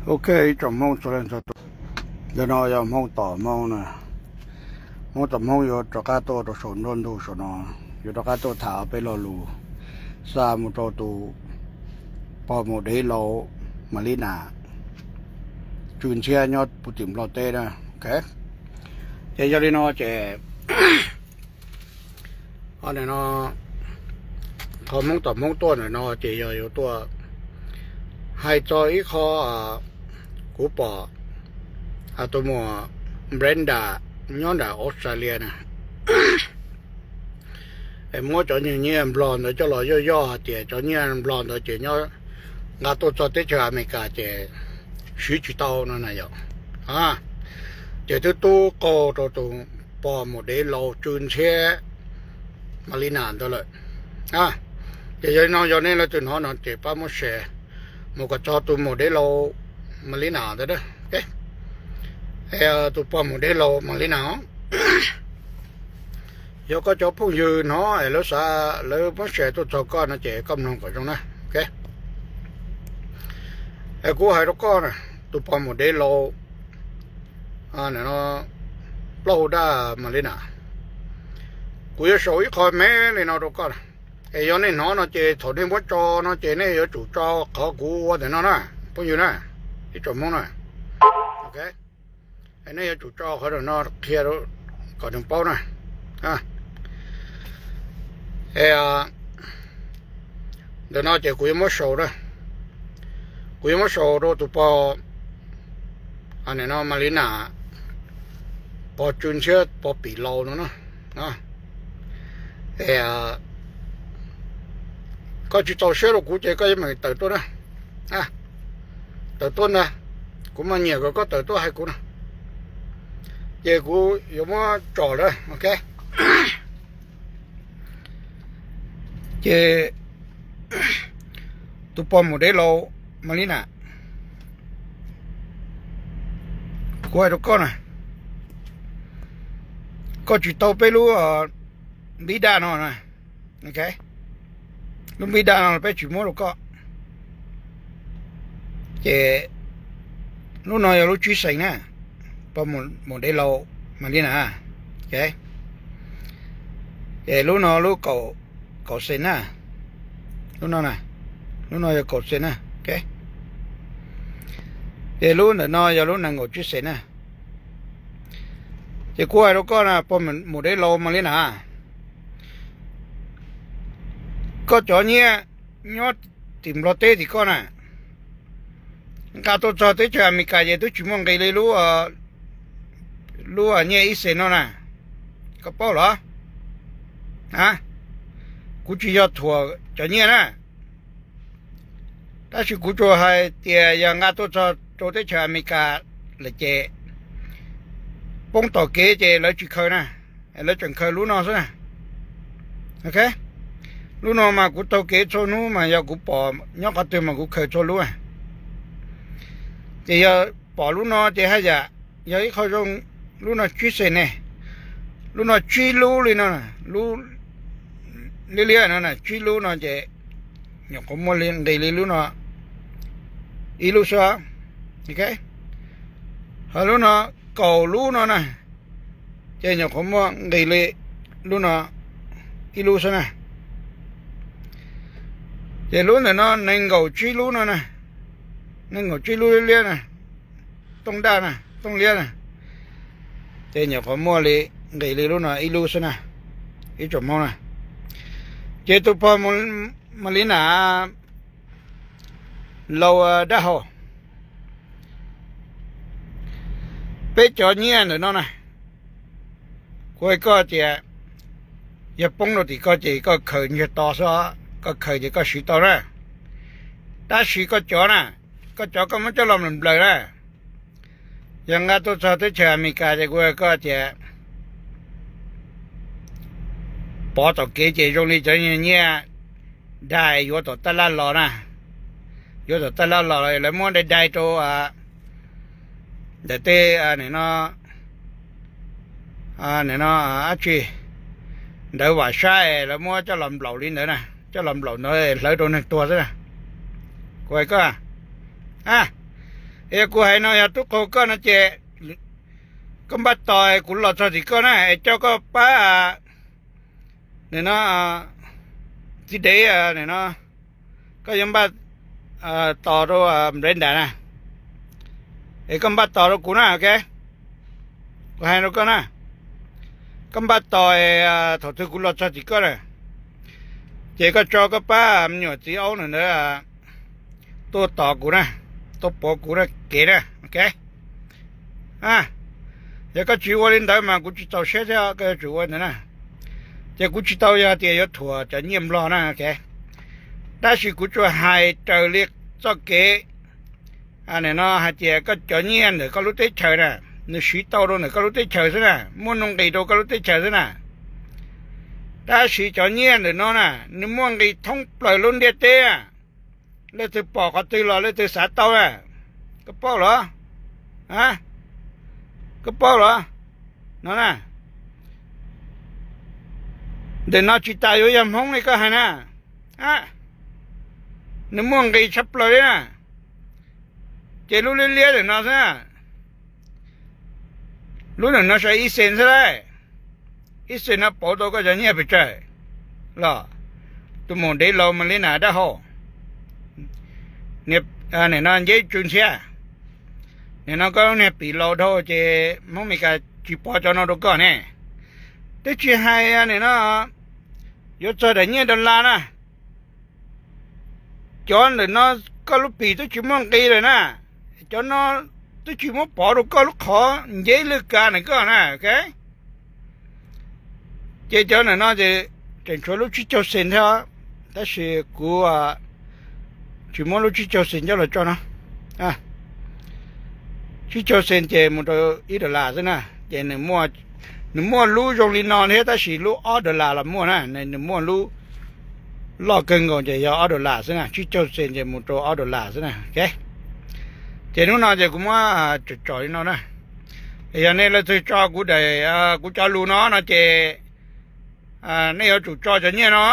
Ok, ib tsoom Hmoob txhua leej txhua tus, ntawm no yog Hmoob tom Hmoob na. Hmoob tom Hmoob yuav rov qab tuaj rau saum nruab ntug saum no, yuav rov qab tuaj tham peb lo lus xa mus rau tus pog mus dev laus Malina, tsw ntshiab nyob puv tim Nplog teb na. Ok, ces yog li no ces no, qhov Hmoob tom Hmoob tuaj ntawm no ces yog yuav tuaj hais txog ib qho kuv pom tus muam Brenda nyob nram Australia na, es muab cov nyiaj Nplog ntawd coj los yoj yoj hais tias cov nyiaj Nplog ntawd ces nyob nqa tuaj txog teb chaws Amelikas ces siv tsis tau no na yom. Ces twb tub qaug rau tus pog mus dev laus tsw ntshiab Malina ntawd lawm. Ces yog li no yog nej leej twg hnov no ces pab muab share mus kom txog tus mus dev laus Malina ntawd. Tus pog mus dev laus Malina, yog koj cov phooj ywg hnov es lawv xav lawv muab share tuaj txog koj no ces koj mloog kom zoo na. Es kuv hais rau koj na, tus pog mus dev laus plaub hau daj Malina, kuv yuav sau ib qho me li no rau koj na. Es yog nej hnov no ces thaum nej muab tso no ces nej yuav tsum tso qhov kuv ua ntawm no na, phooj ywg na, ib tsoom Hmoob na. Nej yuav tsum tso qhov no qhia kom nws paub na. Ntawm no ces kuv yuav muab sau na, kuv yuav muab sau rau tus pog no Malina, pog tsw ntshiab pog pim laus no na. Koj tsis txaus siab rau kuv ces koj yeej meem tawm tuaj na. Tawm tuaj ntag, kuv mas nyiam kom koj tawm tuaj hais kuv na. Ces kuv yuav muab tso lawm, ok. Ces tus pog mus dev laus Malina, kuv hais rau koj na, koj tsis tau peb lub npib daj no na. Lub npib daj no peb tsis muab rau koj. Ces lub no yog lub tsib xees na, pog mus dev laus Malina. Ces lub no lub kaum xees na, lub no, lub no yog kaum xees na. Ces lub ntawm no yog lub nees nkaum tsib xees na. Ces kuv hais rau koj na, pog mus dev laus Malina, koj cov nyiaj nyob tim Nplog teb tim koj na, nqa tuaj txog teb chaws Amelikas ces twb tsis muaj nqis li lub nyiaj ib xees no na. Koj paub los? Kuv tsis yog thuam cov nyiaj na, tab sis kuv tsuas hais tias yog nqa tuaj txog rau teb chaws Amelikas lawm ces poob tom kev ces lawv tsis khaws na, lawv tseem khaws lub no xwb na. Ok, lub no mas kuv taug kev txhua hnub mas yog kuv pom nyob qhov twg mas kuv khaws txhua lub. Ces yog pom lub no ces haj yam yog ib qho zoo. Lub no tsib xees ne, lub no tsib lub li no, lub liab liab no na, tsib lub no ces nyuam qhuav muaj nqis li lub no ib lub xwb. Ok, ho lub no kaum lub no na, ces nyuam qhuav muaj nqis li lub no ib lub xwb na. Ces lub ntawm no nees nkaum tsib lub no na, nees nkaum tsib lub liab liab na, tooj daj na, tooj liab na, ces nyuam qhuav muaj li nqis li lub no ib lub xwb na, ib tsoom Hmoob na. Ces tus pog Malina laus dab hau, peb cov nyiaj ntawm no na, kuv hais koj tias yog poob rau tim koj ces koj khaws ntsiag to xwb, koj khaws ces koj siv tau na. Tab sis koj cov na, koj cov koj muab coj los nplawm nplawm na, yog nqa tuaj txog teb chaws Amelikas ces kuv hais koj tias pov tom kev ces zoo li cov nyiaj dai yuav tom tab laj los na, yuav tom tab laj los lawv muab dai dai rau ntawm tej, no, no, dab tsi, ntawd vam sab es lawv muab coj los nplaum li ntawd na, coj los nplaum ntawd hlawv rau neeg tuag xwb na. Kuv hais koj, a, Es kuv hais no yog tub qaug koj no ces koj npaj tos kuv los txog tim koj na es coj koj pab, nim no txiv dev, nim no koj yuav npaj tos rau Brenda na, es koj npaj tos rau kuv na, ok. Kuv hais rau koj na, koj npaj tos, thaum twg kuv los txog tim koj na, ces koj tso koj pab me nyuam txiv aub ntawd tuaj tos kuv na, tuaj pov kuv na kev na, ok. Yog koj tsis ua li ntawd mas kuv tsis txaus siab thiab, koj yuav tsum ua ntawd na. Ces kuv tsis tau yog tias yuav thuam cov nyiaj Nplog na, ok. Tab sis kuv tsuas hais raws li txoj kev, nim no hais tias koj cov nyiaj ntawm koj lub teb chaws na, nws siv tau rau ntawm koj lub teb chaws xwb na, muaj nuj nqis rau koj lub teb chaws xwb na. Tab sis cov nyiaj ntawm no na, nws muaj nqis thoob plaws lub ntiaj teb na. Leej twg pom qhov twg los leej twg xav tau na. Koj paub los? Koj paub los? No na, ntawm no tsis tas yuav yog Hmoob li koj hais na. Nws muaj nqis tshaj plaws li na. Ces lub liab liab ntawm no xwb na, lub ntawm no sai ib xees xwb lauj. Ib xees no pauv tau koj cov nyiaj pes tsawg los? Tus maum dev laus Malina dab hau, nim no nceb tsw ntxhiab. Nim no koj lub niag pim laus dhau ces Hmoob Meskas tsis pov cov no rau koj ne. Twb tsis hais nim no yuav txog daim nyiaj dollar na. Cov ntawm no koj lub pim twb tsis muaj nqis lawm na. Cov no twb tsis muab pov rau koj lub qhov nceb lwj kav ntawm koj na, ok. Ces cov ntawm no ces tseem tshuav lub tsib caug xees thiab, tab sis kuv tsis muab lub tsib caug xees coj los tso no. Tsib caug xees ces mus rau ib dollar xwb na. Ces nws muaj lub zoo li no thiab tab sis lub ob dollar los muaj na, nws muaj lub loj kawg nkaus ces yog ob dollar xwb na, tsib caug xees ces mus rau ob dollar xwb na, ok. Ces hnub no ces kuv muab tsom tsom li no na. Yog nej leej twg tso kuv daim, kuv cov lus no no ces nej yuav tsum tso cov nyiaj no,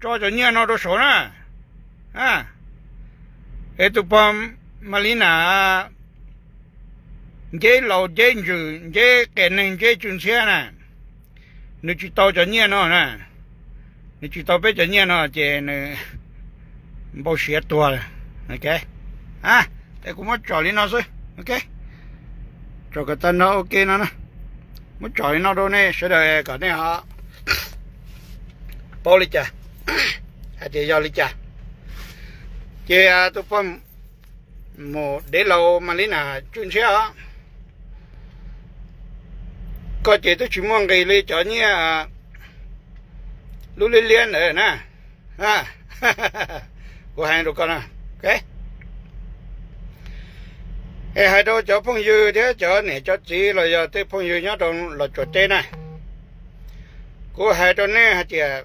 tso cov nyiaj no rau saud na. Es tus pog Malina, nceb laus nceb ntsws nceb qias neeg nceb tsw ntxhiab na, nws tsis tau cov nyiaj no na, nws tsis tau peb cov nyiaj no ces nws npau siav tuag. Es kuv muab tsom li no xwb, ok. Tsom kom tag nrho ua ke no na. Muab tsom li no rau nej sawv daws kom nej ho paub li cas, hais tias yog li cas. Ces tus pog maum dev laus Malina tsw ntxhiab os, koj ces twb tsis muaj nqis li cov nyiaj lub liab liab ntawd na. Kuv hais rau koj na, ok. Es hais rau cov phooj ywg thiab cov niam cov txiv los yog tej phooj ywg nyob rau Los Tsuas teb na, kuv hais rau nej hais tias,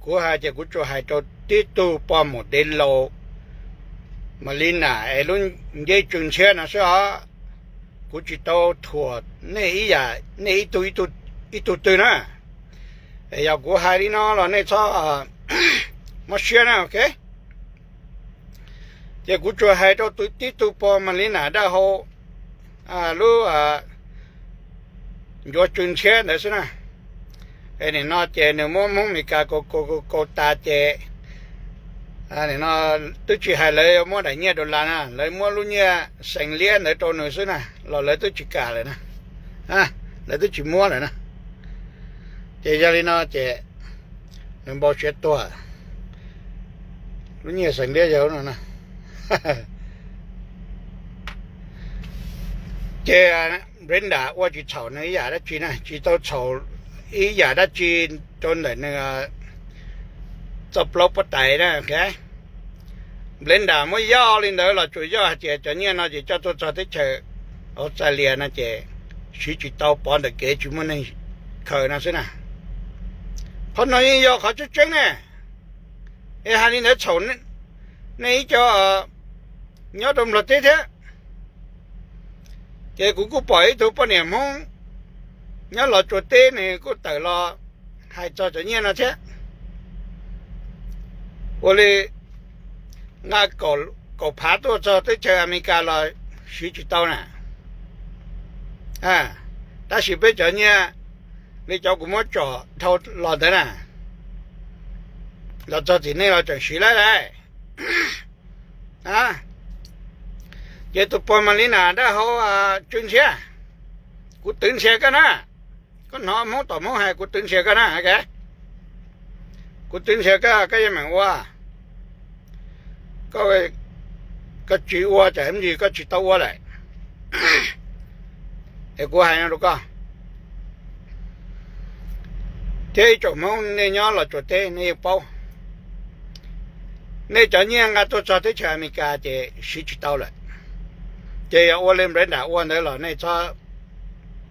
kuv hais tias kuv tsuas hais rau tib tug pog maum dev laus Malina es lub nceb tsw ntxhiab no xwb os. Kuv tsis tau thuam nej ib yam, nej ib tug ib tug twg na. Es yog kuv hais li no los nej txhob mob siab na, ok. Ces kuv tsuas hais rau tib tug pog Malina dab hau lub ncuav tsw ntxhiab ntawd xwb na. Es nim no ces nws muab Hmoob Meskas kaus kaus kaus tas ces nim no twb tsis hais lawv yuav muab daim nyiaj dollar na, lawv muab lub nyiaj xees liab ntawd rau nws xwb na los lawv twb tsis kam lawm na, lawv twb tsis muab lawm na. Ces yog li no ces nws npau siav tuag, lub nyiaj xees liab yog no na. Ces Brenda ua tsis txhaum nws ib yam dab tsi na, tsis tau txhaum ib yam dab tsi rau ntawm nws txoj plaub pob tais na. Brenda muab yoj li ntawd los tsuas yog hais tias cov nyiaj no ces coj tuaj txog teb chaws Australia no ces siv tsis tau, pov ntawm kev tsis muaj neeg khaws no xwb na. Qhov no yeej yog qhov tseeb tseeb ne. Es hais li ntawd txhaum nej ib co nyob rau Nplog teb thiab. Ces kuv kuj pom ib tug poj niam Hmoob nyob Los Tsuas teb nws kuj tawm los hais txog cov nyiaj no thiab. Ua li nqa kaum kaum phav tuaj txog teb chaws Amelikas los siv tsis tau na. Tab sis peb cov nyiaj li cov kuv muab tsom dhau los ntawd na, los txog tim nej los tseem siv lawm lauj. Ces tus pog Malina dab hau, tsw ntxhiab, kuv twv ntxhias koj na. Koj hnov Hmoob tom Hmoob hais kuv twv ntxhias koj na. Kuv twv ntxhias koj, koj yeej meem ua, koj tsis ua tsam ib ntsis koj tsis tau ua lawm. Es kuv hais no rau koj thiab ib tsoom Hmoob nej nyob Los Tsuas teb nej yeej paub, nej cov nyiaj nqa tuaj txog teb chaws Amelikas ces siv tsis tau lawm. Ces yog ua li Brenda ua ntawd los nej txhob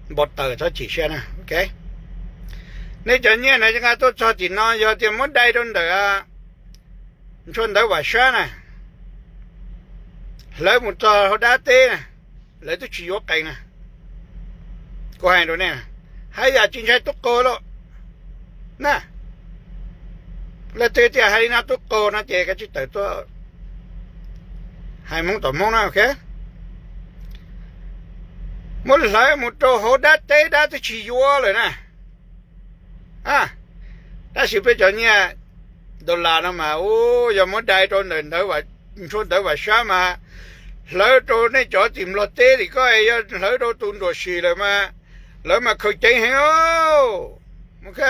npau taws, txhob chim siab na. Nej cov nyiaj na nqa tuaj txog tim no yog tias muab dai rau ntawm ntshua ntawv vam sab na, hlawv mus txog hauv dab teb na, lawv twb tsis yuav qees na. Kuv hais rau nej, haj yam tsis ntshai tub qaug lawm na. Leej twg tias hais li no tub qaug no ces kav tsij tawm tuaj hais Hmoob tom Hmoob na. Muab hlawv mus rau hauv dab teb dab twb tsis yuav lawm na. Tab sis peb cov nyiaj dollar no mas u, yog muab dai rau ntawm ntshua ntawv vam sab mas hlawv rau nej cov tim Nplog teb tim ko, yog hlawv rau tus nruam sim lawm mas lawv mas khaws ceev heev. Ok,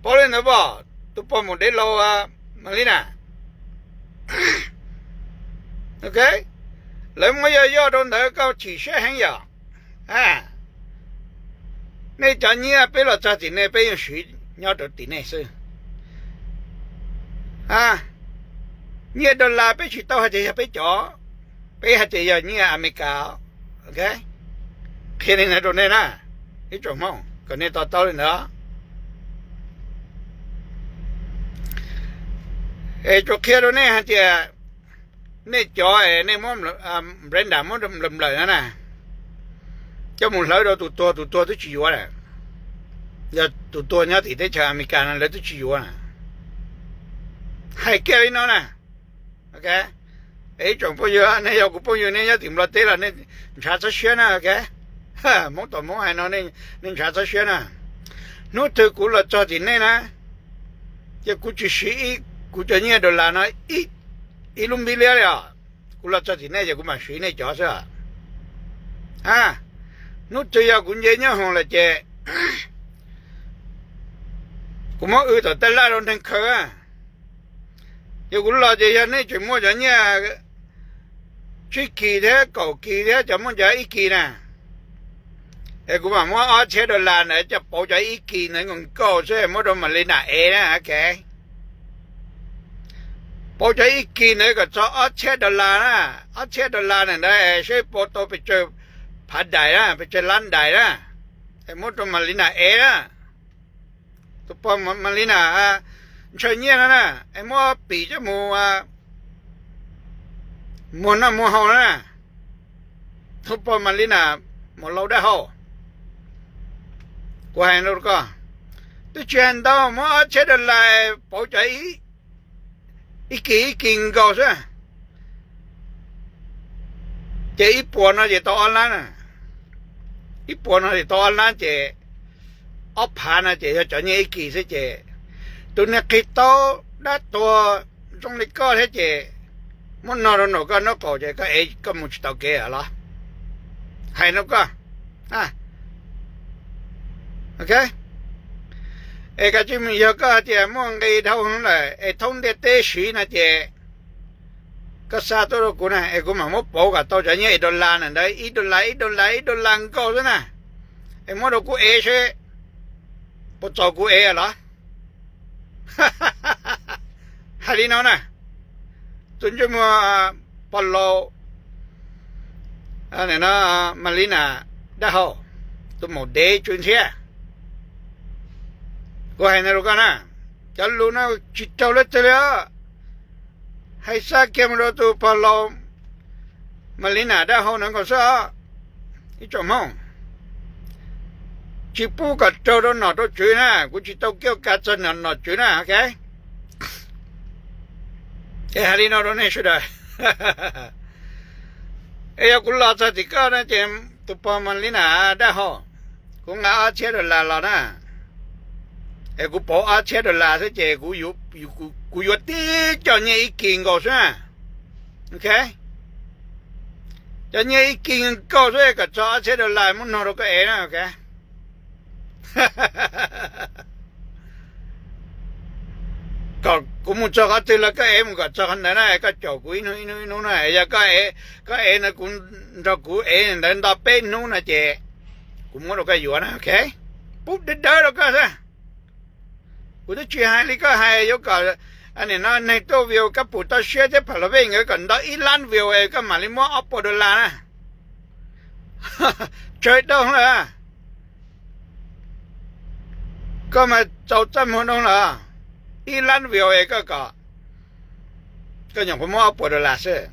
paub li ntawd pom tus pog mus dev laus Malina. Ok, lawv muab yoj yoj rau ntawd koj chim siab heev yom. Nej cov nyiaj peb los txog tim nej peb yeej siv nyob rau tim nej xwb. Nyiaj dollar peb tsis tau hais tias yog peb cov, peb hais tias yog nyiaj Amelikas. Ok, qhia li ntawd rau nej na, ib tsoom Hmoob, kom nej to taub li ntawd. Es tsuas qhia rau nej hais tias nej cov es nej muab Brenda muab nplawm nplawm no na, coj mus hlawv rau tus tuag, tus tuag twb tsis yuav lawm. Yog tus tuag nyob tim teb chaws Amelikas no lawv twb tsis yuav na. Hais kiag li no na. Ok, es ib tsoom phooj ywg, nej yog kuv phooj ywg nej nyob tim Nplog teb los nej ntshav txhob siab na. Ok, Hmoob tom Hmoob hais no nej ntshav txhob siab na. Hnub twg kuv los txog tim nej na, ces kuv tsis siv kuv cov nyiaj dollar no ib lub npib liab li os. Kuv los txog tim nej ces kuv mam siv nej cov xwb. Hnub twg yog kuv nce nyob hoom lawm ces kuv muab w tom tab laj rau neeg khaws. Yog kuv los ces yog nej tseem muaj cov nyiaj tsib kis thiab kaum kis thiab cov muaj cov ib kis na, es kuv mam muab ob txhiab dollar ntawd coj pauv cov ib kis ntawd nkaus nkaus xwb muab rau Malina ev na. Ok, pauv cov ib kis ntawd kom txog ob txhiab dollar na, ob txhiab dollar ntawd es seb pauv tau pes tsawg phav dais na, pes tsawg lab dais na, es muab rau Malina ev na. Tus pog Malina ntshaw nyiaj no na, es muab pim coj mus muag noj muag haus na. Tus pog Malina, mus laus dab hau, kuv hais rau koj, twb tsis hais ntau, muab ob txhiab dollar pauv cov ib kis ib kis nkaus xwb, ces ib puas no ces tau ob lab na. Ib puas no ces tau ob lab ces ob phav no ces yog cov nyiaj ib kis xwb ces tus niag qig taub dab tuag zoo li koj thiab ces muab no rau nraum koj nraub qaum ces koj ev koj mus tsis tau kev los? Hais rau koj. Ok, es kav tsij mus, yog koj hais tias muaj nqi dhau lawm es thoob ntiaj teb siv no ces koj xa tuaj rau kuv na es kuv mam muab pauv kom tau cov nyiaj dollar na ntawd ib dollar ib dollar ib dollar nkaus xwb na, es muab rau kuv ev seb puas txaus kuv ev los? Hais li no na, tus ntsej muag pog laus Malina dab hau, tus maum dev tsw ntxhiab, kuv hais no rau koj na, cov lus no tsis raug leej twg li os. Hais xa kiag mus rau tus pog laus Malina dab hau ntawd nkaus xwb os. Ib tsoom Hmoob, tsis pub kom raug rau nom rau tswv na, kuv tsis tau kiaj ka txog nom nom tswv na. Ok, Es hais li no rau nej sawv daws, es yog kuv los txog tim koj no ces tus pog Malina Daj Hauv, kuv nqa ob txhiab dollar los na, es kuv pauv ob txhiab dollar xwb ces kuv yuav tib co nyiaj ib kis nkaus xwb na. Ok, cov nyiaj ib kis nkaus xwb kom txog ob txhiab dollar muab nog rau koj ev na. Ok, kom kuv mus txog qhov twg los koj ev mus kom txog qhov ntawd na, koj caum kuv ib hnub ib hnub ib hnub na, yog koj ev, koj ev no kuv nrog kuv ev ntawd nto peb hnub no ces kuv muab rau koj yuav na. Ok, pub dawb dawb rau koj xwb. Kuv twb tsis hais li koj hais yuav kom nim no neeg tuaj view koj pum toj siab thiab phav los vej nkawd kom nto ib lab view es koj mam li muab ob puas dollar na. Tsawg doog lawm, koj mas txaus txaj muag doog lawm. Ib lab view es koj kom, koj nyuam qhuav muab ob puas dollar xwb.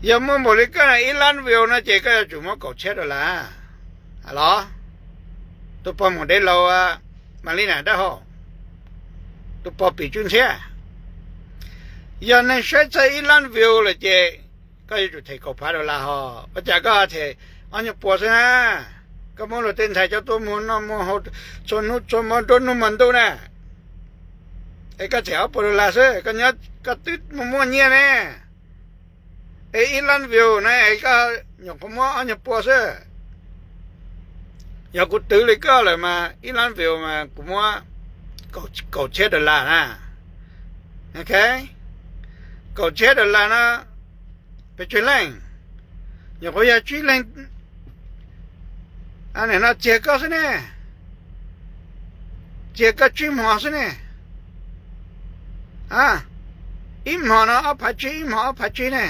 Yog muaj npaum li koj ib lab view no ces koj yuav tsum muab kaum txhiab dollar los? Tus pog mus dev laus Malina Daj Hauv, tus pog pim tswb ntxhiab, yog neeg saib txog ib lab view lawm ces koj yuav tsum them kaum phav dollar hos, ua cas koj them ob nyuag puas xwb na? Koj muab luag tej ntxhais coj tuaj muag noj muag haus txhua hnub txhua hmo nruab hnub hmo ntuj na, es koj them ob puas dollar xwb, koj nyob koj twb muaj muaj nyiaj ne. Es ib lab view na es koj nyuam qhuav muab ob nyuag puas xwb. Yog kuv twv li koj lawm mas ib lab view mas kuv muab kaum txhiab dollar na. Ok, kaum txhiab dollar na, pes tsawg leej? Nyuam qhuav yog tsib leeg no txiag koj xwb ne, txiag koj tsib hmo xwb ne. Ib hmo no ob phav tsib, ib hmo ob phav tsib ne.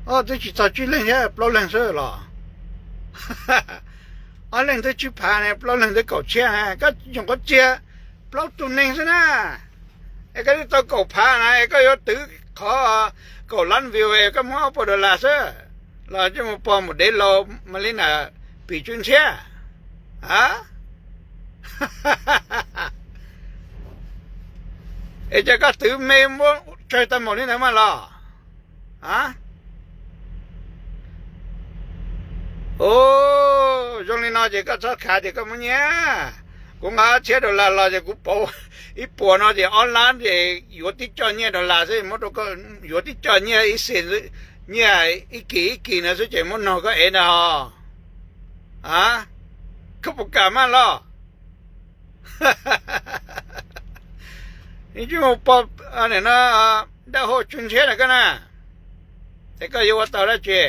Twb tsis txog tsib leeg thiab, plaub leeg xwb los? Ob leeg twb tsib phav ne, plaub leeg twb kaum txhiab ne, koj nyuam qhuav txiag plaub tus neeg xwb na. Es koj twb tau kaum phav na es koj yuav twv qhov kaum lab view es koj muab ob puas dollar xwb los coj mus pog mus dev laus Malina pim tswb ntxhiab. Es cas koj twv me muab tsawg tau npaum li ntawd mas los? Ua zoo li no ces koj txhob khav tias koj muaj nyiaj. Kuv nqa ob txhiab dollar los ces kuv pauv ib puas no ces ob lab ces yuav tib co nyiaj dollar xwb, muab rau koj yuav tib co nyiaj ib xis, nyiaj ib kis ib kis no xwb ces muab nog koj ev ntag hos. Koj puas kam mas los? Yeej tsis mus pog no, Daj Hauv tswb ntxhiab na koj na, es koj yuav ua tau dab tsi?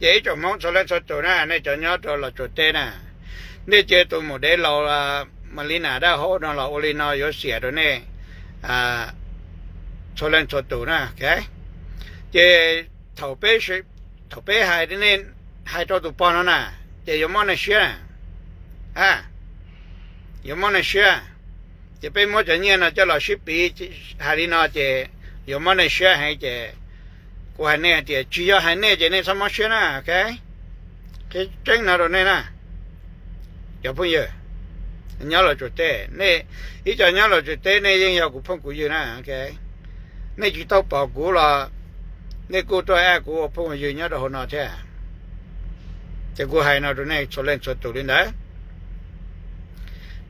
Ces ib tsoom Hmoob txhua leej txhua tus na, nej cov nyob rau Los Tsuas teb na, nej cia tus mus dev laus Malina Daj Hauv no los ua li no yuav xiam rau nej txhua leej txhua tus na. Ces thaum peb, thaum peb hais, hais rau tus pog no na, ces yuav mob nej siab, yuav mob nej siab. Ces peb muab cov nyiaj no coj los sib piv hais li no ces yuav mob nej siab heev ces kuv hais nej hais tias tsis yog hais nej ces nej txhob mob siab na. Ok, qhia tseeb no rau nej na, cov phooj ywg nyob Los Tsuas teb, nej ib co nyob Los Tsuas teb nej yeej yog kuv phooj kuv ywg na. Nej tsis tau pom kuv los nej kuj tuaj add kuv ua phooj ua ywg nyob rau hauv no thiab. Ces kuv hais no rau nej txhua leej txhua tus li ntawd.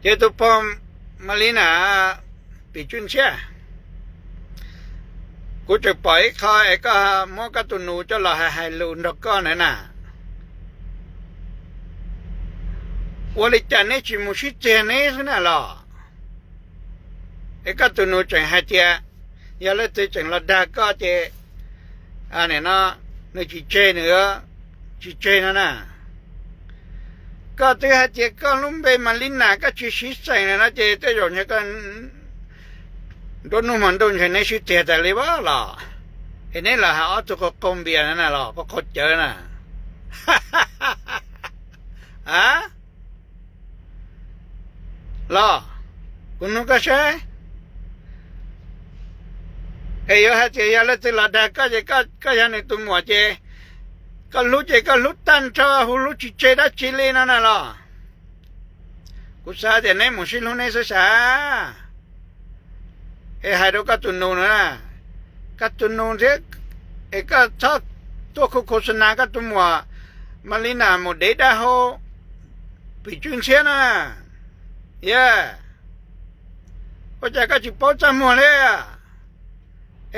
Ces tus pog Malina pim tswb ntxhiab, kuv tseem pom ib qho es koj muab koj tus nus coj los hais hais lus nrog koj ntawd na. Ua li cas neb tsis mus sib txiag neb xwb na los? Es koj tus nus tseem hais tias yog leej twg tseem los dag koj ces no nws tsis tseg, nws tsis tseg no na. Koj twb hais tias koj lub npe Malina koj tsis siv xeem no ces tej zaum ntshe koj nruab hnub hmo ntuj ntshe neb sib txiag tas li los. Es neb los hais ob tug qaug qaug npias no na los, qaug qaug cawv na. A los, kuv nug koj saib. Es yuav hais tias yog leej twg los dag koj ces koj yog nws tus muam ces koj hlub ces koj hlub tag nrho, hu hlub tsis tseg dab tsi li no na los? Kuv xav tias neb mus sib hlub neb xwb sav. Es hais rau koj tus nus na, koj tus nus thiab, es koj txhob tuaj khos khos xa nas koj tus muam Malina mus dev dab hau pim tsw ntxhiab na. Yog, ua cas koj tsis paub txaj muag li?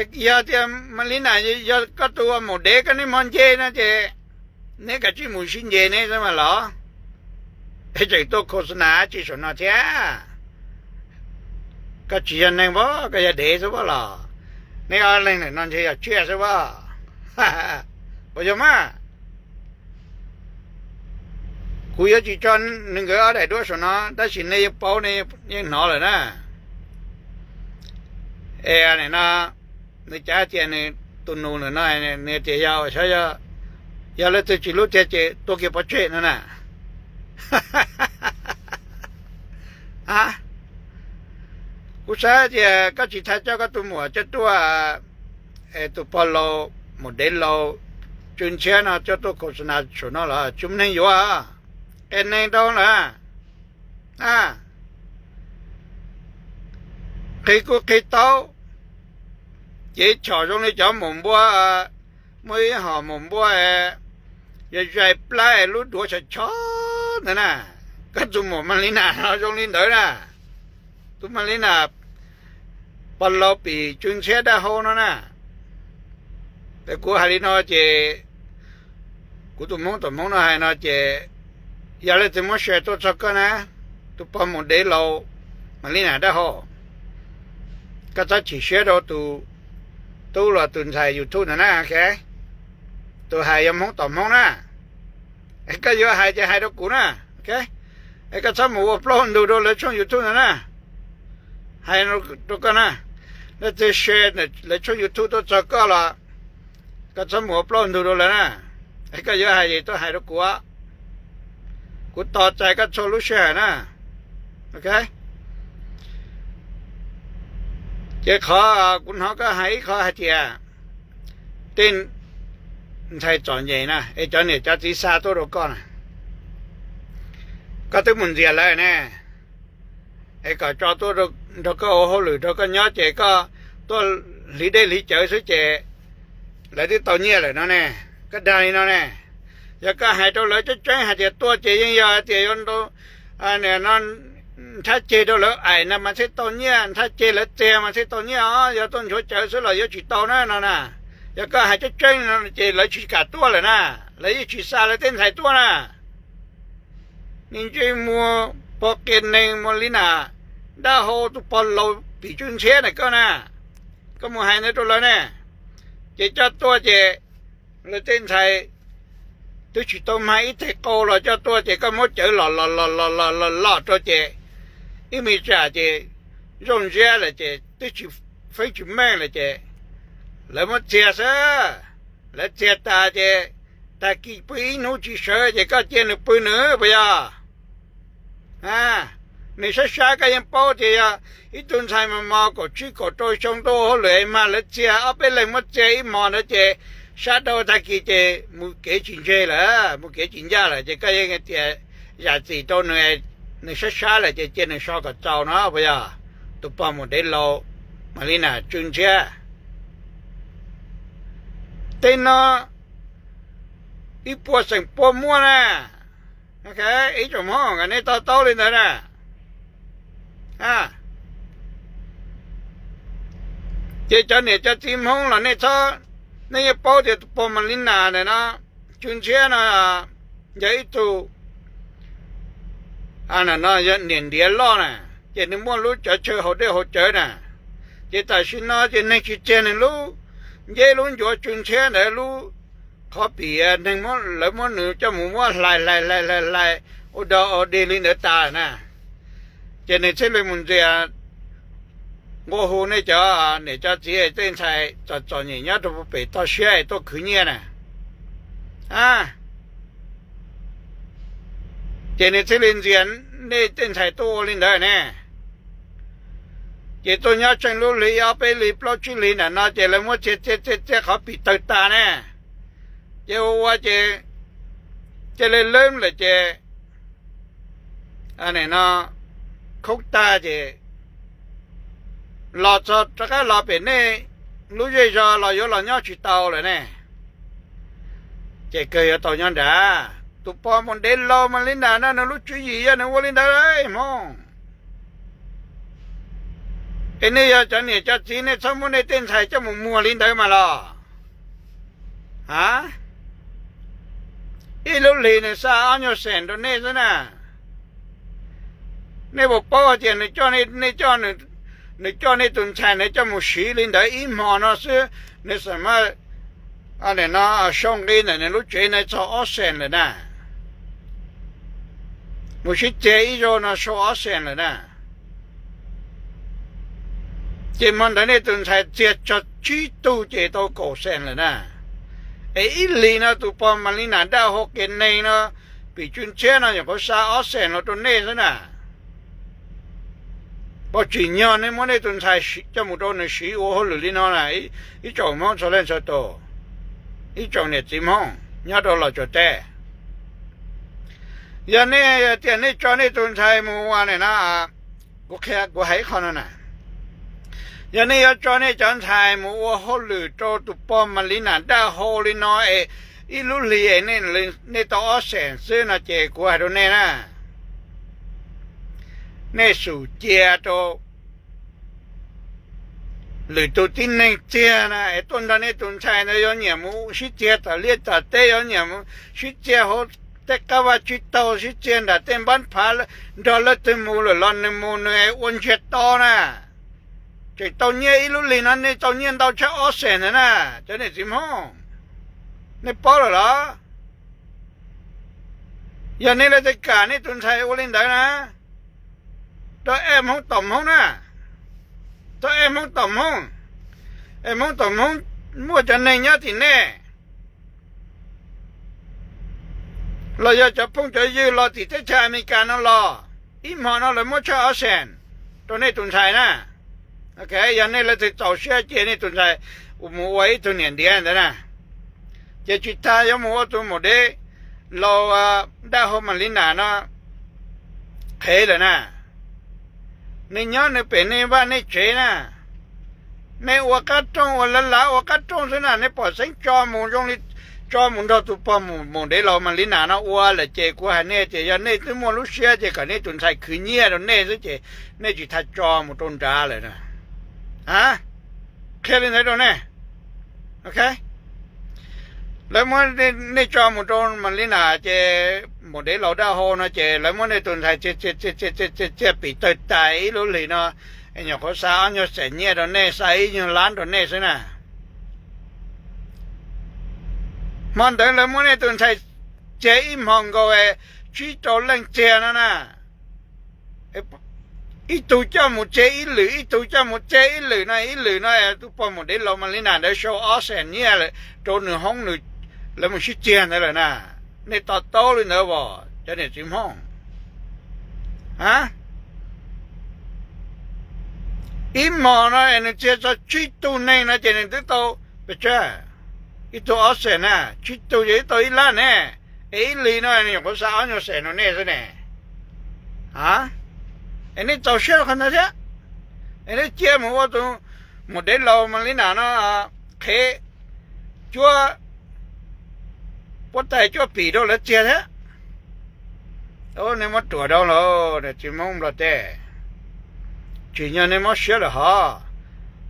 Es yog tias Malina yog koj tus mus dev koj niag hmo nce no ces neb kav tsij mus sib nce neb xwb mas los. Es tseem tuaj khos xa nas tsis saum no thiab. Koj tsis yog neeg pab, koj yog dev xwb pab los. Neb ob leeg ntawm no ntshe yog tsiaj xwb pab. Puas yog mas? Kuv yuav tsis tso nws nkawd ob daim duab saum no tab sis nej yeej paub, nej yeej hnov lawm na. Es nim no nws cav tias nws tus nus ntawm no, nws tias yog, yog leej twg tsis hlub tiag ces tua kiag pov tseg no na. A, kuv xav tias koj tsis tas coj koj tus muam coj tuaj, tus pog laus mus dev laus tsw ntxhiab no coj tuaj khos xa nas saum no los tsis muaj neeg yuav, qias neeg rau lawm. A, qhia kuj qhia tau, ces chom zoo li cov maum npua, muaj ib hom maum npua yog zais plab lub duav chov chov ntawd na. Koj tus muam Malina no zoo li ntawd na. Tus Malina pog laus pim tsw ntxhiab dab hau no na. Es kuv hais li no ces kuv tus hmoob tom hmoob no hais no ces yog leej twg muab share tuaj txog koj na, tus pog mus dev laus Malina dab hau, koj txhob chim siab rau tus tub los tus ntxhais YouTube ntawd na. Tus hais yog hmoob tom hmoob na. Es koj yuav hais ces hais rau kuv na. Es koj txhob mus ua plaub ntug rau lawv tshooj YouTube ntawd na. Hais rau koj na, leej twg share lawv tshooj YouTube tuaj txog koj los koj txhob mus ua plaub ntug rau lawv na. Es koj yuav hais ces tuaj hais rau kuv, kuv tos txais koj txhua lub sij hawm na. Ces qhov kuv hnov koj hais ib qho hais tias tej ntxhais txom nyem na es cov niam cov txiv xa tuaj rau koj na, koj twb mus ntxias lawv ne, es kom tso tuaj nrog koj ua hauj lwm nrog koj nyob ces koj tuaj hliv dej hliv cawv xwb ces lawv twb tau nyiaj lawm no ne. Koj dag li no ne. Yog koj hais rau lawv tseeb tseeb hais tias tuaj ces yeej yog hais tias yuav nrhab ceg rau lawv aim no mas thiaj tau nyiaj, nrhab ceg lawv txiag mas thiaj tau nyiaj os, yog tuaj nchuav cawv xwb los yuav tsis tau na no na. Yog koj hais tseeb tseeb no ces lawv tsis kam tuaj lawm na, lawv yeej tsis xa lawv tej ntxhais tuaj na. Niag ntsej muag pog qias neeg Malina dab hau tus pog laus pim tsw ntxhiab na koj na, koj mus hais ntawd rau lawv ne, ces coj tuaj ces lawv tej ntxhais twb tsis tau mag ib teg qau los coj tuaj ces koj muab cawv los los los los los los rau ces ib me tsam ces zoj ntsiab lawm ces twb tsis feeb tsis meej lawm ces lawv muab txiag xwb. Lawv txiag tas ces tag kis pw ib hnub tsis sawv ces koj cia nws pw nws puas yog? Nws sab sab koj yeej paub tias yog ib tug ntxhais mos mos kaum tsib kaum rau xyoo tuaj ua hauj lwm mas lawv txiag ob peb leeg muab txiag ib hmos ntawd ces sab dhau tag kis ces mus kev tsis ntseg lawm, mus kev tsis ncaj lawm ces koj yeej tias zam txim rau nws, nws sab sab lawm ces cia nws so kom txaus no puas yog? Tus pog mus dev laus Malina tsw ntshiab. Tej no ib puas xeem pua muaj na. Ib tsoom Hmoob kom nej to taub li ntawd na. Ces cov niam cov txiv Hmoob los nej txhob, nej yeej paub tias tus pog Malina ntawm no, tsw ntshiab no, yog ib tug no yog niam ntiav loj na, ces nws muaj lub cov chaw haus dej haus cawv na. Ces tam sim no ces neeg tsis txiag nws lub nceb lub ncuav tsw ntshiab ntawd lub qhov pim, neeg, lawv muab nws coj mus muab hlais hlais hlais hlais hlais ua dog ua dig li ntawd tas na. Ces nws thiaj li mus ntxias nqua hu nej cov niam cov txiv tej ntxhais txom txom nyem nyob rau pem toj siab tuaj khwv nyiaj na. Ces nws thiaj li ntxias nej tej ntxhais tuaj ua li ntawd ne. Ces tuaj nyob tsheej lub hli ob peb hli plaub tsib hli ntawm no ces lawv muab txiag txiag txiag txiag qhov pim tawg tas ne. Ces ua ua ces cia li lawb lawm ces no khoob tag ces los txog rov qab los pem nej lub zej zog los yuav los nyob tsis tau lawm ne. Ces kawg yuav tau nyob nrad. Tus pog mus dev laus Malinda no nws lub tswv yim yog nws ua li ntawd Hmoob. Es nej yog cov niam cov txiv nej txhob muab nej tej ntxhais coj mus muag li ntawd mas los. A, ib lub hlis nws xa ob nyuag xees rau nej xwb na. Nej puas paub hais tias nws coj nej, nws coj nej tus ntxhais nws coj mus siv li ntawd ib hmo no xwb, nws xam maj no sau nqi ntawm nws lub tsev no txog ob xees lawm na. Mus sib txiag ib zaug no sau ob xees lawm na. Ces hmo ntawd nej tus ntxhais txiag txog tsib tug ces tau kaum xees lawm na. Es ib hlis no tus pog Malinda daj hau qias neeg no, pim tsw ntxhiab no nyuam qhuav xa ob xees los rau nej xwb na. Pom tsim nyog nej muab nej tus ntxhais coj mus rau nws siv ua hauj lwm li no na, ib tsoom Hmoob txhua leej txhua tus, ib tsoom niam txiv Hmoob nyob rau Los Tsuas teb. Yog nej tias nej tso nej tus ntxhais mus ua na, kuv qhia, kuv hais ib qho no na. Yog nej yuav tso nej cov ntxhais mus ua hauj lwm rau tus pog Malinda daj hau li no es ib lub hlis es nej tau ob xees xwb no ces kuv hais rau nej na, nej xum cia rau lwm tus tib neeg txiag na es tuaj nrog nej tus ntxhais ntawd yuav nyiam mus sib txiag tom liaj tom teb, yuav nyiam mus sib txiag hauv tej qab vaj tsib taug, sib txiag nram tej npab phav, nrog leej twg mus lawm los nws mus nws ua ntsiag to na. Tseem tau nyiaj ib lub hlis no nej tau nyiaj ntau tshaj ob xees ntawd na, cov niam txiv Hmoob. Nej paub lawm los? Yog nej leej twg kam nej tus ntxhais ua li ntawd na, rau ej Hmoob tom Hmoob na, rau ej Hmoob tom Hmoob, es Hmoob tom Hmoob muaj cov neeg nyob tim nej los yog cov phooj cov ywg los tim teb chaws Amelikas no los, ib hmo no lawv muab tshaj ob xees rau nej tus ntxhais na. Yog nej leej twg txaus siab cia nej tus ntxhais mus ua ib tug niam ntiav ntawd na, ces tsis tas yuav mus ua tus maum dev laus daj hau Malinda no qhev lawm na. Nws nyob nws pem nej vaj nej tsev na. Nej ua qab rooj ua lav lav ua qab rooj xwb na, nej pom xeeb tso mus zoo li tso mus nrog tus pog maum dev laus Malinda no ua lawm ces kuv hais nej tias yog nej twb muaj lub siab ces kom nej tus ntxhais khwv nyiaj rau nej xwb ces nej tsis tas tso mus rau nrad lawm na. A, qhia li ntawd rau nej. Lawv muab nej tso mus rau Malinda ces maum dev laus daj hau no ces lawv muab nej tus ntxhais txiag pim tawg tas ib lub hlis no, nyuam qhuav xa ob nyuag xees nyiaj rau nej, xa ib nyuag lab rau nej xwb na. Hmo ntawd lawv muab nej tus ntxhais txiag ib hmo nkaus tsib rau leej txiag no na. Ib tug coj mus txiag ib lwm, ib tug coj mus txiag ib lwm no, ib lwm no tus pog maum dev laus Malinda ntawd sau ob xees nyiaj rau nws hoob, lawv mus sib txiag ntawd lawm na. Nej to taub li ntawd as cov niam txiv Hmoob. A, ib hmo no es nws txiag txog tsib tug neeg no ces nws twb tau pes tsawg? Ib tug ob xees na, tsib tug ces twb tau ib lab ne. Es ib hlis no nws nyuam qhuav xa ob nyuag xees rau nej xwb ne. A, es nej txaus siab rau qhov ntawd thiab, es nej cia mus ua tus maum dev laus Malinda no qhev cuab puab tais cuab pim rau lawv txiag thiab. Nej muab ruam rau lawm niam txiv Hmoob Nplog teb, tsim nyog nej mob siab lawm hov,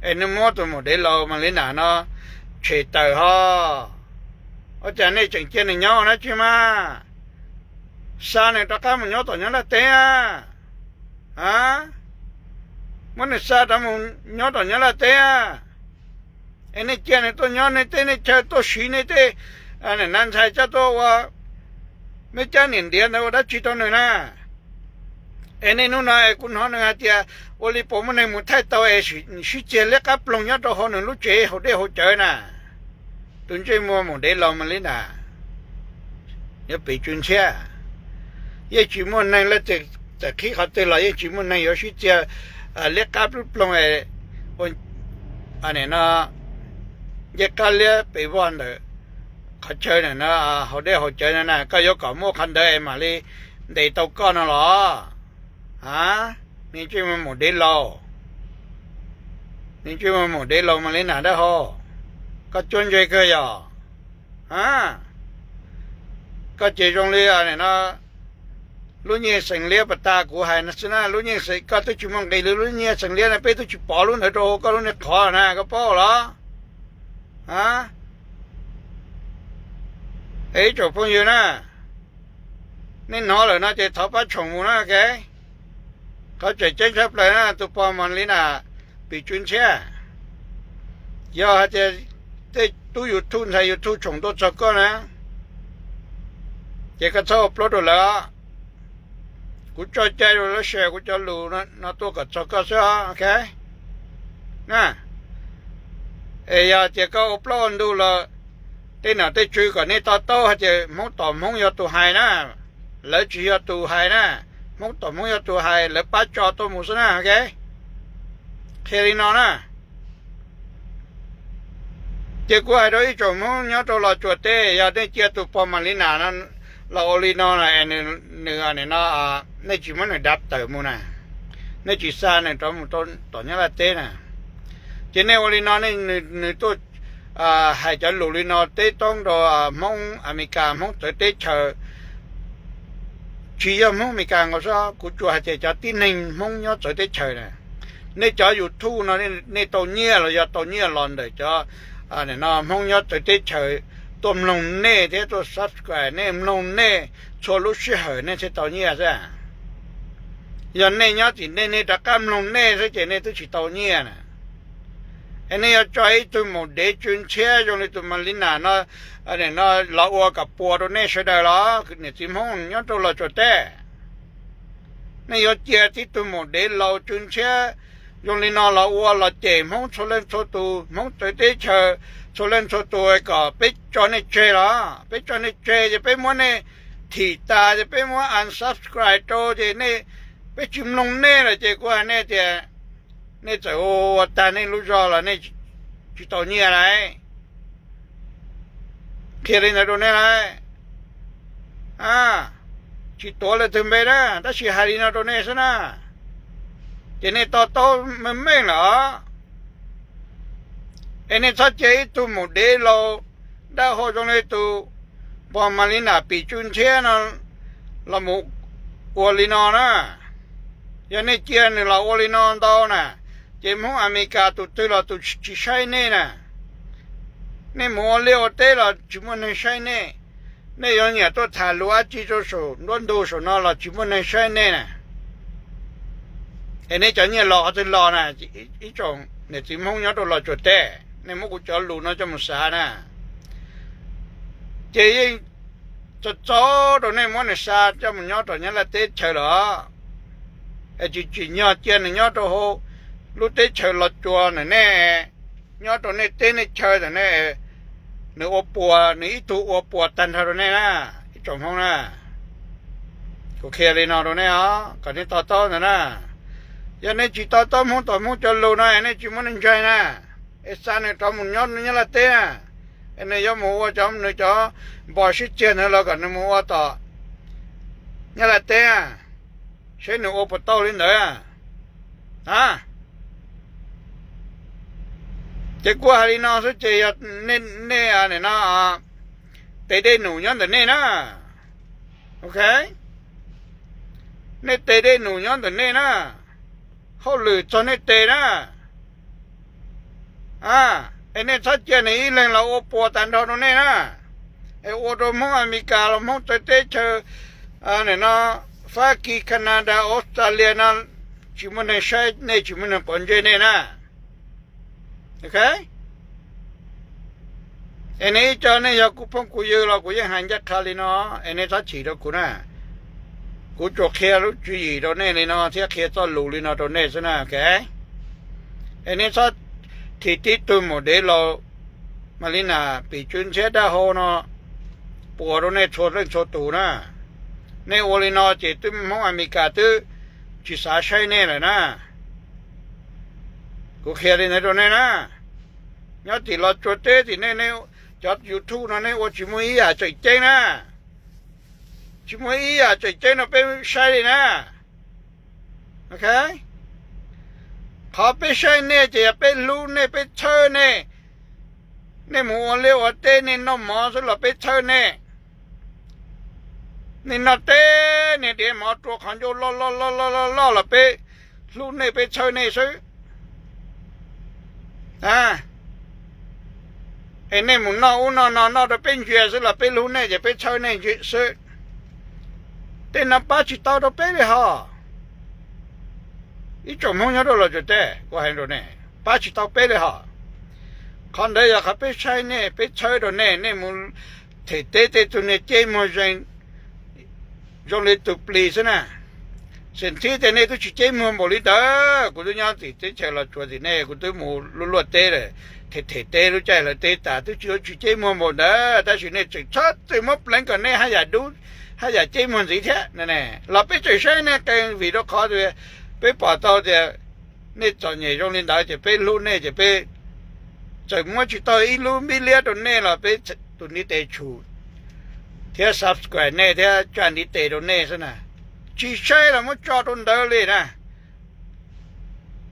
es nej muab tus maum dev laus Malinda no tshem tawm hov. Ua cas nej tseem cia nws nyob ua dab tsi mas? Xa nws rov qab mus nyob tom Nyab Laj teb a. A, muab nws xa rov mus nyob tom Nyab Laj teb a. Es nej cia nws tuaj nyob nej tej nej chaw, tuaj siv nej tej nam ntxhais coj tuaj ua meb cab niam ntiav ntawd ua dab tsi rau nws na? Es nej hnub no es kuv hnov nws hais tias ua li puas muaj neeg mus thaij tau es sib txiag liab qab ploog nyob rau hauv nws lub tsev hauv dej hauv cawv na. Tus ntsej muag maum dev laus Malinda, yuav pim tsw ntxhiab. Yeej tsis muaj neeg, leej twg txawm qhib qhov twg los yeej tsis muaj neeg yuav sib txiag liab qab plub ploog no, ncej qab liab pes vog ntawm qhov chaw no, hauv dej hauv cawv no na. Koj yuav kom muaj qhov ntawd es mam li ntes tau koj no los? A, niag ntsej muag maum dev laus, Nws tsis muaj maum dev laus Malina dab ho, koj cuab ntse kawg yog. A, koj ces zoo li no, lub nyiaj xeem liab pas tas kuv hais no xwb na, lub nyiaj xeem, koj twb tsis muaj nqis li lub nyiaj xeem liab no, peb twb tsis pov lub ntawd rau hauv koj lub niag qhov na, koj paub lawm. A, ib tsoom phooj ywg na, nej hnov lawm no ces thov pab tshoom mus na, ok. Qhov tseem ceeb tshaj plaws na, tus pog Malina Pim Tsw Ntshiab, yog hais tias tej tub YouTube ntxhais YouTube tshoom tuaj txog koj na, ces koj txhob ua plaub rau lawv. Kuv tso cai rau lawv share kuv cov lus no tuaj kom txog koj xwb, ok. Es yog tias koj ua plaub ua ntug los tej nom tej tswv kom nej to taub hais tias Hmoob tom Hmoob yog tus hais na, lawv tsis yog tus hais na. Hmoob tom Hmoob yog tus hais, lawv pab tso tuaj mus xwb na, ok. Qhia li no na. Ces kuv hais rau ib tsoom Hmoob nyob rau Los Tsuas teb, yog nej cia tus pog Malina no los ua li no, nws, no, nej tsis muab nws dav tawm mus na, nej tsis xa nws rov mus rau tom Nyab Laj teb na, ces nej ua li no, nws tuaj hais cov lus li no teb toob rau Hmoob Amelikas, Hmoob txawv teb chaws, tsis yog Hmoob Amelikas nkaus xwb, kuv tsuas hais tias cov tib neeg Hmoob nyob txawv teb chaws na, nej cov YouTube no nej tau nyiaj los yog tau nyiaj los ntawm cov Hmoob nyob txawv teb chaws tuaj mloog nej thiab tuaj subscribe nej, mloog nej txhua lub sij hawm nej thiaj tau nyiaj xwb. Yog nej nyob tim nej, nej rov qab mloog nej xwb ces nej twb tsis tau nyiaj na. Es nej yuav tso ib tug maum dev tsw ntshiab zoo li tus Malina no, no los ua kom puas rau nej sawv daws los niam txiv Hmoob nyob rau Los Tsuas teb? Nej yuav cia tib tug maum dev laus tsw ntshiab zoo li no los ua los cem Hmoob txhua leej txhua tus, Hmoob txawv teb chaws txhua leej txhua tus kom peb tso nej tseg los? Peb tso nej tseg ces peb muab nej thim tas ces peb muab unsubscribe rau ces nej, peb tsis mloog nej lawm ces kuv hais nej tias nej txawm ua tag nej lub zog los nej tsis tau nyiaj lauj. Qhia li ntawd rau nej lauj. Tsis tuav leej twg npe na, tab sis hais li no rau nej xwb na, ces nej to taub meej meej lawm. Es nej txhob cia ib tug maum dev laus dab hau zoo li tus pog Malina Pim Tsw Ntshiab no los mus ua li no na. Yog nej cia nws los ua li no ntau na, ces Hmoob Amelikas tus twg los tus tsis saib nej na. Nej mus ua liaj ua teb los tsis muaj neeg saib nej. Nej yuav nyiam tuaj tham lus dab tsi rau saum nruab ntug saum no los tsis muaj neeg saib nej na. Es nej cov nyiaj los qhov twg los na? Ib tsoom niam txiv Hmoob nyob rau Los Tsuas teb, nej muab kuv cov lus no coj mus xav na, ces yeej txaus txaus rau nej muab nws xa coj mus nyob rau Nyab Laj teb chaws los. Es tsis tsim nyog cia nws nyob rau hauv lub teb chaws Los Tsuas ntawm nej, nyob rau nej teb nej chaw ntawm nej, nws ua puas, nws ib tug ua puas tag nrho rau nej na, ib tsoom Hmoob na. Kuv qhia li no rau nej os, kom nej to taub ntawd na. Yog nej tsis to taub Hmoob tom Hmoob cov lus no, nej tsis muab nws ntsaig na, es xa nws rov mus nyob Nyab Laj teb na, es nws yuav mus ua cov nws cov npos sib txiag ntawd los kom nws mus ua tom Nyab Laj teb na, seb nws ua puas tau li ntawd. A, ces kuv hais li no xwb ces yog nej, nej no tes dej num nyob ntawm nej na. Ok, nej tes dej num nyob ntawm nej na, hauj lwm txog nej tes na. Es nej txhob cia nws ib leeg los ua puas tag nrho rau nej na, es ua rau Hmoob Amelikas los Hmoob txawv teb chaws, no, Fab Kis, Canada, Australia no tsis muaj neeg saib nej, tsis muaj neeg quav ntsej nej na. Ok, es nej ib co nej yog kuv phooj kuv ywg los kuv yeej hais ncaj qha li no, es nej txhob chim rau kuv na. Kuv tsuas qhia lub tswv yim rau nej li no thiab qhia txoj lus li no rau nej xwb na, ok. Es nej txhob thim tib tug maum dev laus Malina Pim Tsw Ntshiab dab hau no puas rau nej txhua leej txhua tus na. Nej ua li no ces twb Hmoob Amelikas twb tsis xav saib nej lawm na. Kuv qhia li ntawd rau nej na. Nyob tim Los Tsuas teb tim nej, cov YouTube no nej ua tsis muaj ib yam tseem ceeb na. Tsis muaj ib yam tseem ceeb no peb saib li na. Ok, Qhov peb saib nej ces yog peb hlub nej, peb txhawb nej. Nej mus ua liaj ua teb nej noj mov xwb los peb txhawb nej. Nej noj teb nej diav mov rua qhov ncauj loj loj loj loj loj los peb hlub nej, peb txhawb nej xwb. Es nej mus noj ub noj no noj rau peb ntsia xwb los peb hlub nej ces peb txhawb nej xwb. Tej no pab tsis tau rau peb li hos. Ib tsoom Hmoob nyob rau Los Tsuas teb, kuv hais rau nej, pab tsis tau peb li hos. Qhov ntawd yog qhov peb saib nej, peb txhawb rau nej, nej mus them teb tej tug niag ceb muag zeeg zoo li tus plis xwb na. Xeem thib tias nej twb tsis ceb muag npaum li ntawd, kuv twb nyob tim teb chaws Los Tsuas tim nej, kuv twb mus luaj luaj teb lawm, them them teb lub caij lawv teb tas twb tsis, tsis ceb muag npaum ntawd, tab sis nej tseem txhob txwm muab pleev kom nej haj yam dub, haj yam ceb muag ntxiv thiab. Los peb tseem saib nej qee vim rau qhov tias peb pom tau tias nej txom nyem zoo li ntawd ces peb hlub nej ces peb txawm muab tsis tau ib lub npib liab rau nej los peb tus ntiv tes tshum thiab subscribe nej thiab tsa ntiv tes rau nej xwb na. Tsis saib los muab tso rau ntawd li na.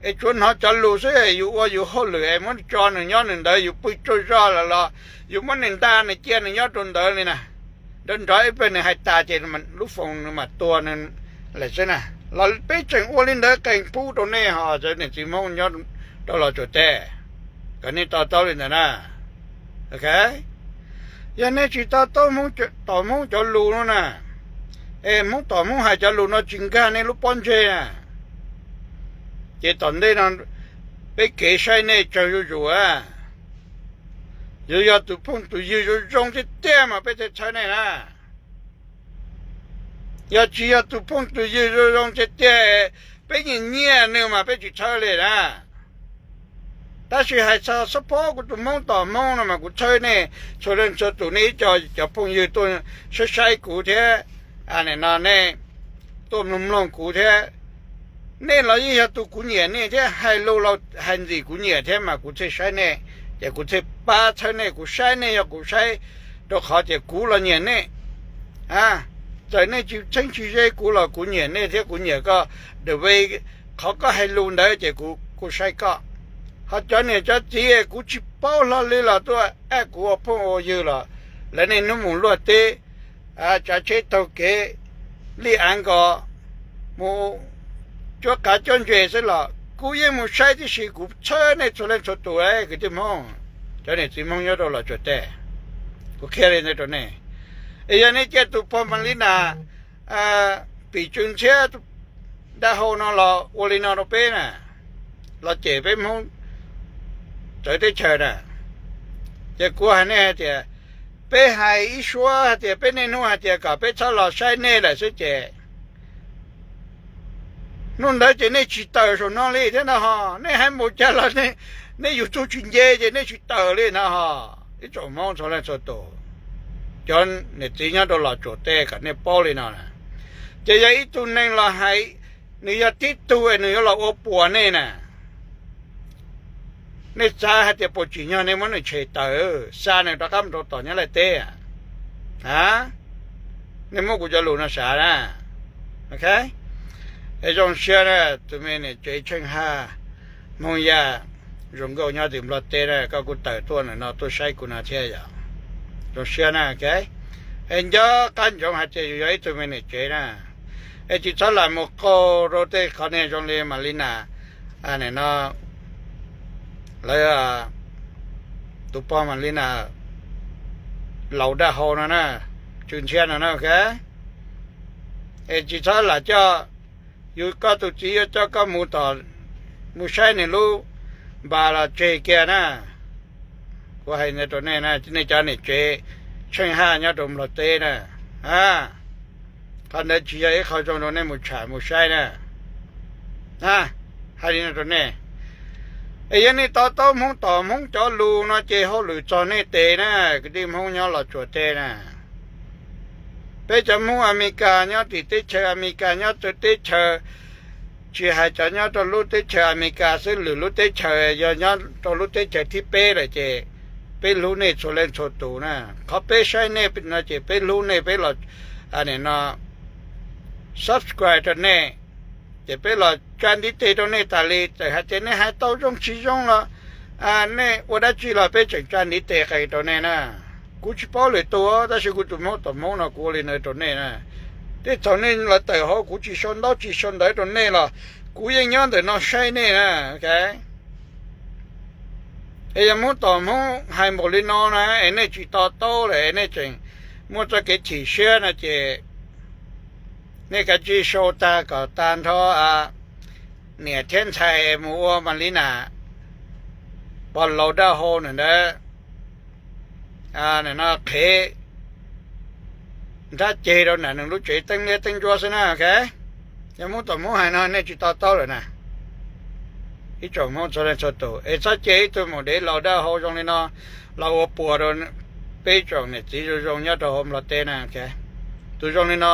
Es tsuav hnov cov lus xwb, yus ua yus hauj lwm es muab tso nws nyob nws ntawd, yus pw tsaug zog lawm los yus muab nws nta nws cia nws nyob rau ntawd li na. Nrov nrov ib pliag nws hais tas ces lub foos nws mam tua nws lawm xwb na. Los peb tseem ua li ntawd qees pub rau nej ho cov niam txiv Hmoob nyob rau Los Tsuas teb, kom nej to taub li ntawd na. Ok, yog nej tsis to taub Hmoob, tom Hmoob cov lus no na, es Hmoob tom Hmoob hais cov lus no tsis nkag nej lub pob ntseg na, ces tom ntej no peb kev saib nej tsawg zuj zus. Yus yog tus phooj tus ywg zoo zoo tiag tiag mas peb thiaj txhawb nej na. Yog tsis yog tus phooj tus ywg zoo zoo tiag tiag, peb nyiam nyiam nws mas peb tsis txhawb li na. Tab sis hais txog xab phob kuv tus Hmoob tom Hmoob no mas kuv txhawb nej txhua leej txhua tus, nej ib co cov phooj ywg tuaj saib saib kuv thiab, no nej tuaj mloog mloog kuv thiab. Nej los yeej yog tus kuv nyiam nej thiab, hais lus los hais ntxim kuv nyiam thiab mas kuv thiaj saib nej, ces kuv thiaj pab txhawb nej, kuv saib nej yog kuv saib rau qhov tias kuv los nyiam nej. Txawm nej tsis txheeb tsis ze kuv los kuv nyiam nej thiab kuv nyiam koj, the way qhov koj hais lus ntawd ces kuv kuj saib koj. Ho cov niam cov txiv kuv tsis paub hlo li los tuaj add kuv ua phooj ua ywg los lawv niaj hnub mus luaj teb, tsav tsheb taug kev, lij av nkos, mus cuab qav cuab ntses xwb los kuv yeej mus saib tib si, kuv txhawb nej txhua leej txhua tus kwv tij Hmoob, cov niam txiv Hmoob nyob rau Los Tsuas teb. Kuv qhia li ntawd rau nej. Es yog nej cia tus pog Mas Li Nas pim Tsw Ntxhiab dab hau no los ua li no rau peb na, los cem peb Hmoob txawv teb chaws na, ces kuv hais nej hais tias, peb hais ib suab hais tias peb niaj hnub hais tias kom peb txhob los saib nej lawm xwb ces hnub ntawd ces nej tsis tawm saum no li thiab no ho. Nej hais npaum cas los nej YouTube tsis nce ces nej tsis tawm li no ho. Ib tsoom Hmoob txhua leej txhua tus, cov niam txiv nyob rau Los Tsuas teb kom nej paub li no na. Ces yog ib tug neeg los hais, nws yog tib tug es nws yuav los ua puas nej na, nej xav hais tias puas tsim nyog nej muab nws tshem tawm, xa nws rov qab mus rau tom Nyab Laj teb a? Nej muab kuv cov lus no xav na. Ok, es zoo siab na, tus me niam tsev Tsheej Haj, Hmoob Yaj, zoo nkauj nyob tim Nplog teb na, koj kuj tawm tuaj ntawm no tuaj saib kuv no thiab yom. Zoo siab na, ok. Es nco qab ntsoov hais tias yus yog ib tug me niam tsev na, es tsis txhob lam mus qaug rau tej qhov niag zoo li Mas Li Nas no, lawv, tus pog Mas Li Nas laus dab hau no na, Tsw Ntxhiab no na, ok. Es tsis txhob lam coj, yus koj tus txiv yuav coj koj mus tom, mus saib nws lub npas los tseg kiag na. Kuv hais ntawd rau nej na, nej cov niam tsev Tsheej Haj nyob rau Nplog teb na, qhov ntawd tsis yog ib qho zoo rau nej mus tsham mus saib na. Hais li no rau nej, es yog nej to taub Hmoob tom Hmoob cov lus no ces hauj lwm txog nej tes na, kwv tij Hmoob nyob Los Tsuas teb na. Peb cov Hmoob Amelikas nyob tim teb chaws Amelikas nyob txawv teb chaws, tsis hais cov nyob rau lub teb chaws Amelikas xwb, lwm lub teb chaws yog nyob rau lub teb chaws thib peb lawm ces peb hlub nej txhua leej txhua tus na. Qhov peb saib nej no ces peb hlub nej, peb los no subscribe rau nej, ces peb los tsa ntiv tes rau nej tas li. Txawm hais tias nej hais tau zoo tsis zoo los nej ua dab tsi los peb tseem tsa ntiv tes qe rau nej na. Kuv tsis paub lwm tus, tab sis kuv tus Hmoob tom Hmoob no kuv ua li no rau nej na. Tej thaum nej los tawm hauv kuv tsis sau ntaub tsis sau ntawv rau nej los kuv yeej nyob ntawm no saib nej na. Es yog Hmoob tom Hmoob hais npaum li no na es nej tsis to taub lawm es nej tseem muaj txoj kev chim siab no ces nej kav tsij sau tag kom tag nrho niam thiab ntxhais mus ua Malina pog laus dawb hau ntawd no qhev nrab ceg rau nram nws lub tsev teeb liab teeb ntsuab xwb na. Yog Hmoob tom Hmoob hais no nej tsis to taub lawm na. Ib tsoom Hmoob txhua leej txhua tus es txhob cia ib tug maum dev laus dawb hau zoo li no los ua puas rau peb tsoom niam txiv zoo zoo nyob rau hauv Nplog teb na. Tus zoo li no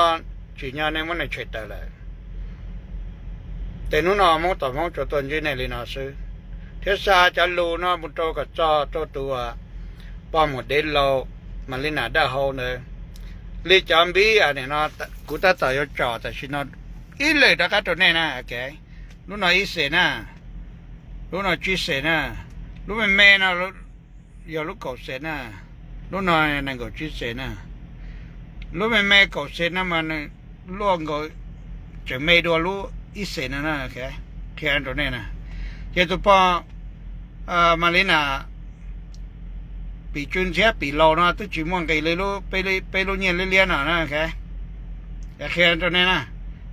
tsim nyog nej muab nws tshem tawm lawm. Ces hnub no Hmoob tom Hmoob tsuas tuaj ntsib nej li no xwb, thiab xa cov lus no mus rau kom txog rau tus pog maum dev laus Malina dawb hau ntawd li cov npib no. Kuv tab tom yuav tsom tam sim no ib lwm rov qab rau nej na. Lub no ib xees na, lub no tsib xees na, lub me me no yog lub kaum xees na, lub no nees nkaum tsib xees na. Lub me me kaum xees no mas nws luaj nkaus tseem me dua lub ib xees no na. Qhia rau nej na, ces tus pog Malina pim tsw ntxhiab pim laus no twb tsis muaj nqis li peb lub nyiaj liab liab no na. Qhia rau nej na,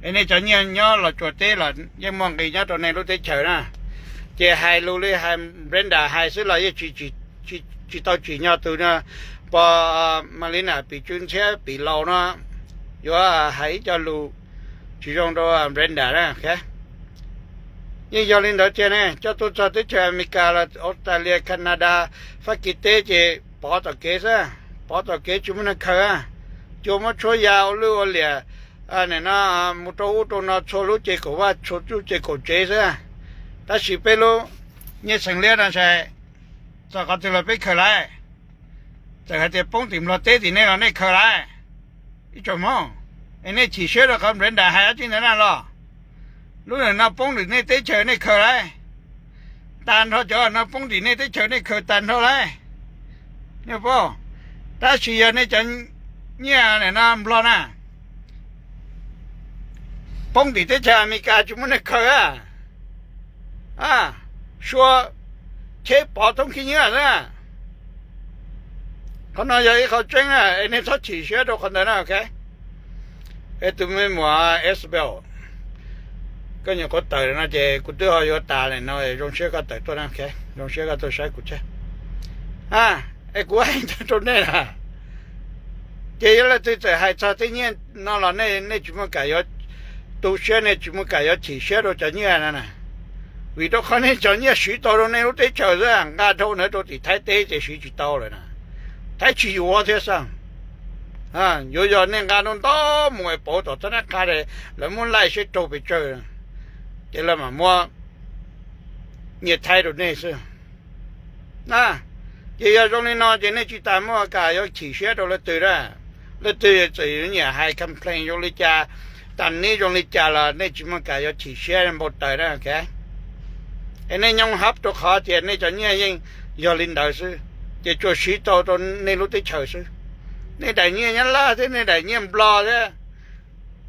es nej cov nyiaj nyob Los Tsuas teb los yeej muaj nqis nyob rau nej lub teb chaws na. Ces hais lus li hais Brenda hais xwb los yeej tsis tau tsim nyog tus pog Malina pim tsw ntxhiab pim laus no yuav hais ib co lus tsis zoo rau Brenda na. Yeej yog li ntawd tiag ne, coj tuaj txog teb chaws Amelikas los Australia, Canada, Fab Kis teb ces pov tom kev xwb, pov tom kev tsis muaj neeg khaws. Cua muab tshuab ya ua lwj ua liam no mus rau ub rau no txhua lub ces kaum vaj txhua lub ces kaum tsev xwb. Tab sis peb lub nyiaj xeem liab no ntshe txog qhov twg los peb khaws lawm. Txawm hais tias poob tim Nplog teb tim nej los nej khaws lawm. Ib tsoom Hmoob, es nej chim siab rau qhov Brenda hais dab tsi ntawd na los? Lub no poob tim nej teb chaws nej khaws lawm, tag nrho cov no poob tim nej teb chaws nej khaws tag nrho lawm. Tab sis yog nej cov nyiaj no Nplog na poob tim teb chaws Amelikas tsis muaj neeg khaws a, sua cheb pov thoob khib nyiab xwb. Qhov no yog ib qho tseeb es nej txhob chim siab rau qhov ntawd na. Es tus me muam Isabel, koj nyuam qhuav tawm no ces kuv twb ho yuav tas lawm no, zoo siab koj tawm tuaj na, zoo siab koj tuaj saib kuv thiab. Es kuv hais ntawd rau nej na, ces yog leej twg txawm hais txog tej nyiaj no los nej tsis muaj kam yuav tu siab, nej tsis muaj kam yuav chim siab rau cov nyiaj no na, vim rau qhov nej cov nyiaj siv tau rau nej lub teb chaws xwb, nqa dhau ntawd rau tim Thaib teb ces siv tsis tau lawm na. Thaib tsis yuav thiab xwb. Yuav yog nej nqa ntau ntau mus es pauv tom txhab nab qa, lawv muab laij siab raug pes tsawg, ces lawv mam muab nyiaj Thaib rau nej xwb. Ces yog zoo li no ces nej tsis tas muaj kam yuav chim siab rau leej twg a. Leej twg txawm yuav nyiam hais complain zoo li cas, tas nib zoo li cas los nej tsis muaj kam yuav chim siab npau taws na. Es nej nyob hab rau qhov tias nej cov nyiaj yeej yog li ntawd xwb, ces tsuas siv tau rau nej lub teb chaws xwb. Nej daim nyiaj Nyab Laj thiab nej daim nyiaj Nplog thiab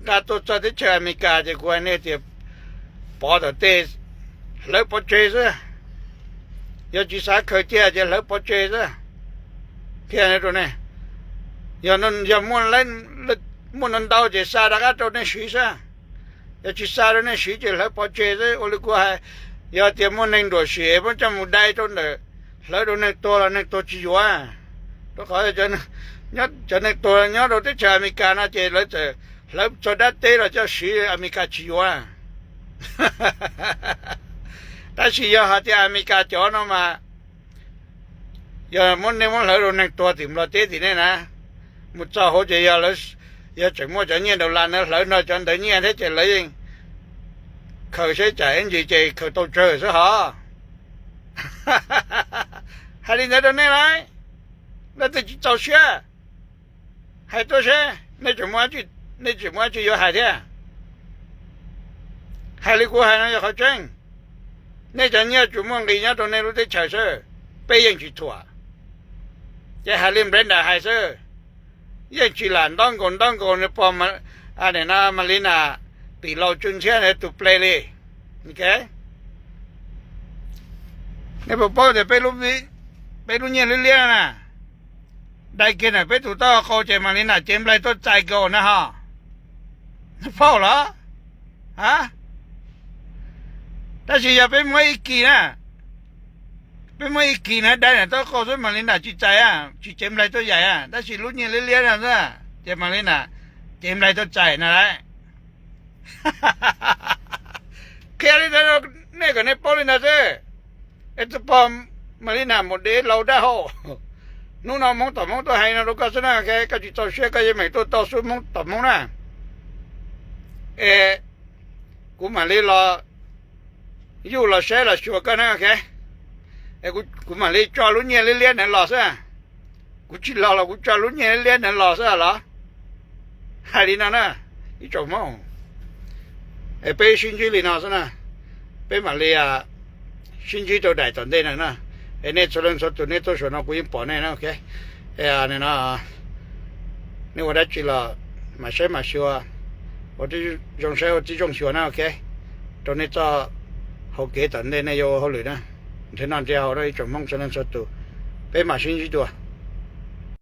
nqa tuaj txog teb chaws Amelikas ces kuv hais nej tias pov tom tej, hlawv pov tseg xwb. Yog tsis xav khaws cia ces hlawv pov tseg xwb. Qhia rau nej, yog, yog muaj ntau ntau ces xa rov qab rau nej siv xwb. Yog tsis xa rau nej siv ces hlawv pov tseg xwb. Ua li kuv hais, yog tias muaj neeg nruam sim muab coj mus dai rau ntawm, hlawv rau neeg tuag los neeg tuag tsis yuav. Rau qhov cov neeg tuag nyob rau teb chaws Amelikas no ces lawv txawm hlawv txog dab teb los coj siv Amelikas tsis yuav. Tab sis yog hais tias Amelikas cov no mas, yog muab nej muab hlawv rau neeg tuag tim Nplog teb tim nej na, mus txog hauv ces yog, yog tseem muaj cov nyiaj dollar ntawd hlawv nrog cov ntawd nyiaj thiab ces lawv yeej khaws saib tsam ib ntsis ces khaws tau tsawg xwb hos. Hais li ntawd rau nej lauj, leej twg tsis txaus siab, hais tuaj seb nej tseem muaj dab tsi yuav hais thiab. Hais li kuv hais no yog qhov tseeb. Nej cov nyiaj tsuas muaj nqis nyob rau nej lub teb chaws xwb, peb yeej tsis thuam. Ces hais li Brenda hais xwb, yeej tsis lam ntaub nkaus ntaub nkaus nws pog Malina tim laus tsw ntxhiab tus ple li. Nej puas paub tias peb lub nyiaj liab liab na, dai kiag ntawm peb tus taub hau qau ces Malina cev nplai tuaj txais nkaus na ho. Paub los? A, tab sis yog peb muab ib kis na, peb muab ib kis na dai ntawm taub hau qau xwb Malina tsis txais, tsis cev nplai tuaj yaim. Tab sis lub nyiaj liab liab no xwb ces Malina cev nplai tuaj txais na lauj. Qhia li ntawd nej kom nej paub li ntawd xwb. Es tus pog Malina mus dev laus dab hau. Hnub no Hmoob tom Hmoob tuaj hais no rau koj xwb na, koj tsis txaus siab koj yeej meem tuaj tau xub Hmoob tom Hmoob na. Es kuv mam li los, yuj los saib los xyuas koj na. Kuv mam li tso lub nyiaj liab liab ntawd los xwb. Kuv tsis los los kuv tso lub nyiaj liab liab ntawd los xwb los? Hais li no na, ib tsoom Hmoob, es peb sib ntsib li no xwb na. Peb mam li sib ntsib rau daim tom ntej no na. Es nej txhua leej txhua tus nej tuaj saum no kuv yeej pom nej na. Nej ua dab tsi los mam saib mam xyuas, ua tib zoo saib ua tib zoo xyuas na. Rau nej txoj hau kev tom ntej nej yuav ua hauj lwm na. Nrhiav noj nrhiav haus rau ib tsoom Hmoob txhua leej txhua tus, peb mam sib ntsib dua.